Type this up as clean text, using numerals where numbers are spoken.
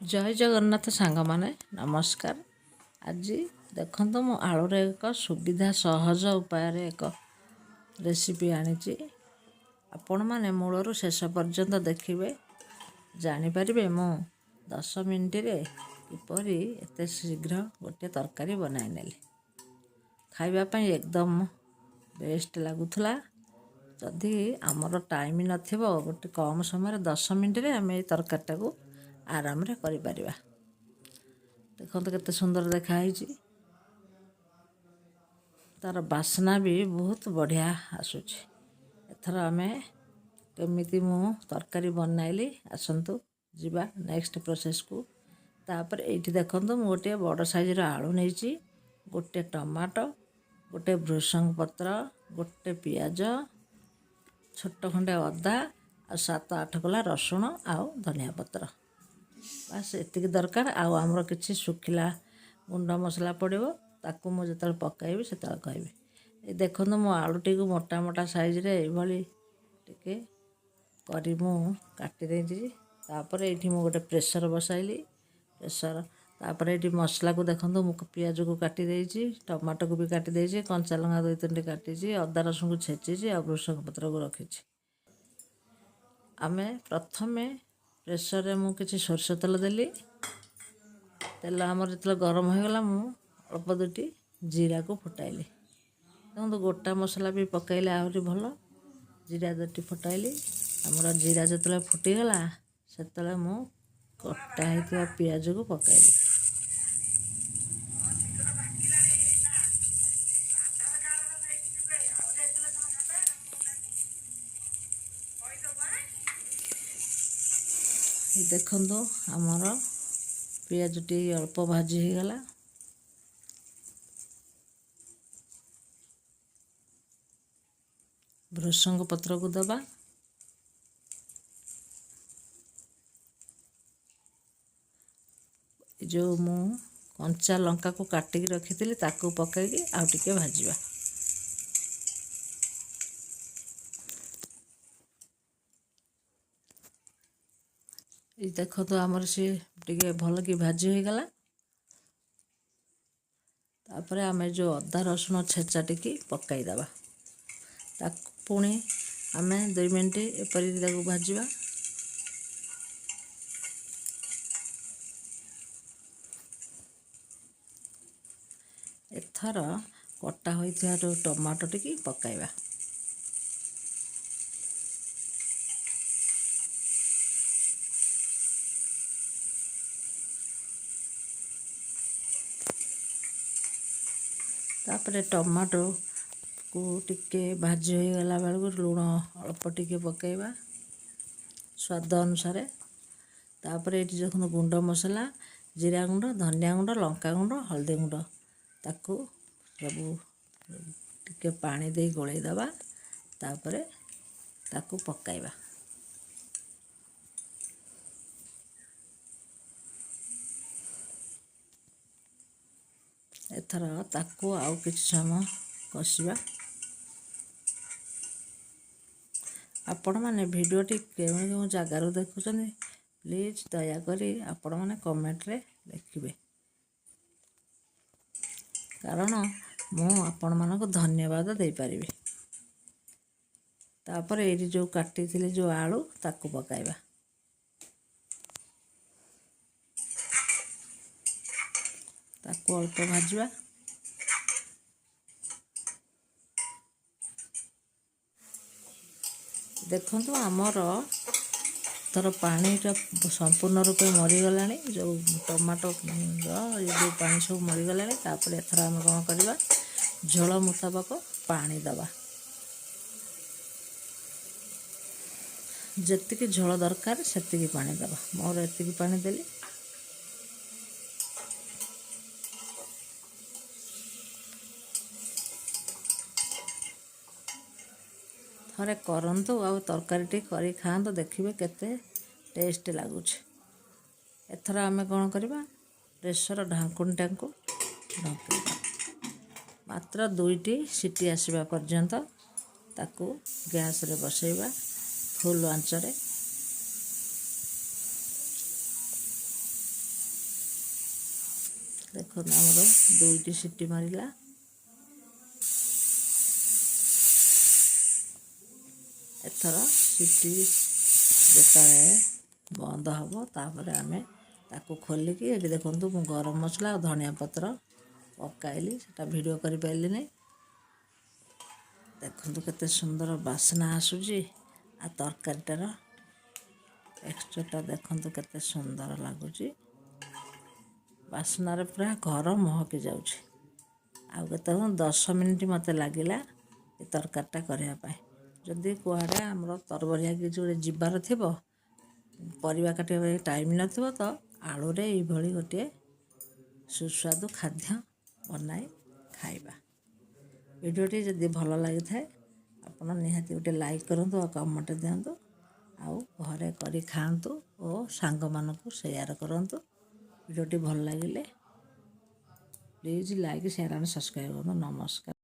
ଜୟ ଜଗନ୍ନାଥ ସାଙ୍ଗମାନେ, ନମସ୍କାର। ଆଜି ଦେଖନ୍ତୁ, ମୁଁ ଆଳୁର ଏକ ସୁବିଧା ସହଜ ଉପାୟରେ ଏକ ରେସିପି ଆଣିଛି। ଆପଣମାନେ ମୂଳରୁ ଶେଷ ପର୍ଯ୍ୟନ୍ତ ଦେଖିବେ, ଜାଣିପାରିବେ ମୁଁ 10 ମିନିଟରେ କିପରି ଏତେ ଶୀଘ୍ର ଗୋଟିଏ ତରକାରୀ ବନାଇ ନେଲି। ଖାଇବା ପାଇଁ ଏକଦମ ବେଷ୍ଟ ଲାଗୁଥିଲା। ଯଦି ଆମର ଟାଇମ୍ ନଥିବ, ଗୋଟେ କମ୍ ସମୟରେ 10 ମିନିଟରେ ଆମେ ଏଇ ତରକାରୀଟାକୁ ଆରାମରେ କରିପାରିବା। ଦେଖନ୍ତୁ, କେତେ ସୁନ୍ଦର ଦେଖାହେଇଛି। ତା'ର ବାସ୍ନା ବି ବହୁତ ବଢ଼ିଆ ଆସୁଛି। ଏଥର ଆମେ କେମିତି ମୁଁ ତରକାରୀ ବନାଇଲି, ଆସନ୍ତୁ ଯିବା ନେକ୍ସଟ ପ୍ରୋସେସ୍କୁ। ତାପରେ ଏଇଠି ଦେଖନ୍ତୁ, ମୁଁ ଗୋଟିଏ ବଡ଼ ସାଇଜ୍ର ଆଳୁ ନେଇଛି, ଗୋଟେ ଟମାଟୋ, ଗୋଟେ ଭୃସଙ୍ଗ ପତ୍ର, ଗୋଟେ ପିଆଜ, ଛୋଟ ଖଣ୍ଡେ ଅଦା ଆଉ 7-8 କୋଲା ରସୁଣ ଆଉ ଧନିଆ ପତ୍ର। ବାସ୍, ଏତିକି ଦରକାର। ଆଉ ଆମର କିଛି ଶୁଖିଲା ଗୁଣ୍ଡ ମସଲା ପଡ଼ିବ, ତାକୁ ମୁଁ ଯେତେବେଳେ ପକାଇବି ସେତେବେଳେ କହିବି। ଏ ଦେଖନ୍ତୁ, ମୁଁ ଆଳୁଟିକୁ ମୋଟା ମୋଟା ସାଇଜ୍ରେ ଏଇଭଳି ଟିକେ କରି ମୁଁ କାଟି ଦେଇଛି। ତାପରେ ଏଇଠି ମୁଁ ଗୋଟେ ପ୍ରେସର୍ ବସାଇଲି ପ୍ରେସର୍। ତାପରେ ଏଇଠି ମସଲାକୁ ଦେଖନ୍ତୁ, ମୁଁ ପିଆଜକୁ କାଟି ଦେଇଛି, ଟମାଟୋକୁ ବି କାଟି ଦେଇଛି, କଞ୍ଚା ଲଙ୍କା ଦୁଇ ତିନିଟି କାଟିଛି, ଅଦା ରସୁଣକୁ ଛେଚିଛି ଆଉ ଭୃସଙ୍ଗ ପତ୍ରକୁ ରଖିଛି। ଆମେ ପ୍ରଥମେ ପ୍ରେସରରେ ମୁଁ କିଛି ସୋରିଷ ତେଲ ଦେଲି। ତେଲ ଆମର ଯେତେବେଳେ ଗରମ ହୋଇଗଲା, ମୁଁ ଅଳ୍ପ ଦୁଇଟି ଜିରାକୁ ଫୁଟାଇଲି। ଦେଖନ୍ତୁ, ଗୋଟା ମସଲା ବି ପକାଇଲେ ଆହୁରି ଭଲ। ଜିରା ଦୁଇଟି ଫୁଟାଇଲି। ଆମର ଜିରା ଯେତେବେଳେ ଫୁଟିଗଲା, ସେତେବେଳେ ମୁଁ କଟା ହେଇଥିବା ପିଆଜକୁ ପକାଇଲି। ଦେଖନ୍ତୁ, ଆମର ପିଆଜଟି ଅଳ୍ପ ଭାଜି ହେଇଗଲା। ଭୃସଙ୍ଗ ପତ୍ରକୁ ଦେବା। ଯେଉଁ ମୁଁ କଞ୍ଚା ଲଙ୍କାକୁ କାଟିକି ରଖିଥିଲି, ତାକୁ ପକାଇକି ଆଉ ଟିକେ ଭାଜିବା। ଏଇ ଦେଖନ୍ତୁ, ଆମର ସିଏ ଟିକେ ଭଲକି ଭାଜି ହୋଇଗଲା। ତାପରେ ଆମେ ଯେଉଁ ଅଦା ରସୁଣ ଛେଚା ଟିକେ ପକାଇଦେବା। ତାକୁ ପୁଣି ଆମେ 2 ମିନିଟ୍ ଏପରି ତାକୁ ଭାଜିବା। ଏଥର କଟା ହୋଇଥିବା ଯେଉଁ ଟମାଟୋ ଟିକେ ପକାଇବା। ତାପରେ ଟମାଟୋକୁ ଟିକେ ଭାଜି ହୋଇଗଲା ବେଳକୁ ଲୁଣ ଅଳ୍ପ ଟିକେ ପକାଇବା ସ୍ୱାଦ ଅନୁସାରେ। ତାପରେ ଏଇଠି ଦେଖନ୍ତୁ, ଗୁଣ୍ଡ ମସଲା, ଜିରା ଗୁଣ୍ଡ, ଧନିଆ ଗୁଣ୍ଡ, ଲଙ୍କା ଗୁଣ୍ଡ, ହଳଦୀ ଗୁଣ୍ଡ, ତାକୁ ସବୁ ଟିକେ ପାଣି ଦେଇ ଗୋଳେଇ ଦେବା। ତାପରେ ତାକୁ ପକାଇବା। ଏଥର ତାକୁ ଆଉ କିଛି ସମୟ କଷିବା। ଆପଣମାନେ ଭିଡ଼ିଓଟି କେଉଁ କେଉଁ ଜାଗାରୁ ଦେଖୁଛନ୍ତି, ପ୍ଲିଜ୍ ଦୟାକରି ଆପଣମାନେ କମେଣ୍ଟରେ ଲେଖିବେ, କାରଣ ମୁଁ ଆପଣମାନଙ୍କୁ ଧନ୍ୟବାଦ ଦେଇପାରିବି। ତାପରେ ଏଇଠି ଯେଉଁ କାଟିଥିଲି ଯେଉଁ ଆଳୁ, ତାକୁ ପକାଇବା। ତାକୁ ଅଳ୍ପ ଭାଜିବା। ଦେଖନ୍ତୁ, ଆମର ଧର ପାଣିଟା ସମ୍ପୂର୍ଣ୍ଣ ରୂପେ ମରିଗଲାଣି। ଯେଉଁ ଟମାଟୋର ଏ ଯେଉଁ ପାଣି ସବୁ ମରିଗଲାଣି। ତାପରେ ଏଥର ଆମେ କ'ଣ କରିବା? ଝୋଳ ମୁତାବକ ପାଣି ଦେବା। ଯେତିକି ଝୋଳ ଦରକାର, ସେତିକି ପାଣି ଦେବା। ମୋର ଏତିକି ପାଣି ଦେଲି। ଥରେ କରନ୍ତୁ ଆଉ ତରକାରୀଟି କରି ଖାଆନ୍ତୁ, ଦେଖିବେ କେତେ ଟେଷ୍ଟ ଲାଗୁଛି। ଏଥର ଆମେ କ'ଣ କରିବା? ପ୍ରେସର ଢାଙ୍କୁଣୀଟାକୁ ଢଙ୍କେଇବା। ମାତ୍ର ଦୁଇଟି ସିଟି ଆସିବା ପର୍ଯ୍ୟନ୍ତ ତାକୁ ଗ୍ୟାସ୍ରେ ବସେଇବା ଫୁଲ୍ ଆଞ୍ଚରେ। ଦେଖନ୍ତୁ, ଆମର ଦୁଇଟି ସିଟି ମାରିଲା। ଏଥର ସିଟି ଯେତେବେଳେ ବନ୍ଦ ହେବ, ତାପରେ ଆମେ ତାକୁ ଖୋଲିକି ଏଠି ଦେଖନ୍ତୁ, ମୁଁ ଗରମ ମସଲା ଆଉ ଧନିଆ ପତ୍ର ପକାଇଲି। ସେଟା ଭିଡ଼ିଓ କରିପାରିଲିନି। ଦେଖନ୍ତୁ, କେତେ ସୁନ୍ଦର ବାସ୍ନା ଆସୁଛି ଆଉ ତରକାରୀଟାର ଟେକ୍ସଚରଟା ଦେଖନ୍ତୁ, କେତେ ସୁନ୍ଦର ଲାଗୁଛି। ବାସ୍ନାରେ ପୁରା ଘର ମହକି ଯାଉଛି। ଆଉ କେତେ 10 ମିନିଟ୍ ମୋତେ ଲାଗିଲା ଏ ତରକାରୀଟା କରିବା ପାଇଁ। ଯଦି କୁଆଡ଼େ ଆମର ତରବରିଆ କିଛି ଗୋଟେ ଯିବାର ଥିବ, ପରିବା କାଟିବା ପାଇଁ ଟାଇମ୍ ନଥିବ, ତ ଆଳୁରେ ଏଇଭଳି ଗୋଟିଏ ସୁସ୍ୱାଦୁ ଖାଦ୍ୟ ବନାଇ ଖାଇବା। ଭିଡ଼ିଓଟି ଯଦି ଭଲ ଲାଗିଥାଏ, ଆପଣ ନିହାତି ଗୋଟେ ଲାଇକ୍ କରନ୍ତୁ ଆଉ କମେଣ୍ଟ ଦିଅନ୍ତୁ ଆଉ ଘରେ କରି ଖାଆନ୍ତୁ ଓ ସାଙ୍ଗମାନଙ୍କୁ ସେୟାର କରନ୍ତୁ। ଭିଡ଼ିଓଟି ଭଲ ଲାଗିଲେ please like, share and subscribe କରନ୍ତୁ। ନମସ୍କାର।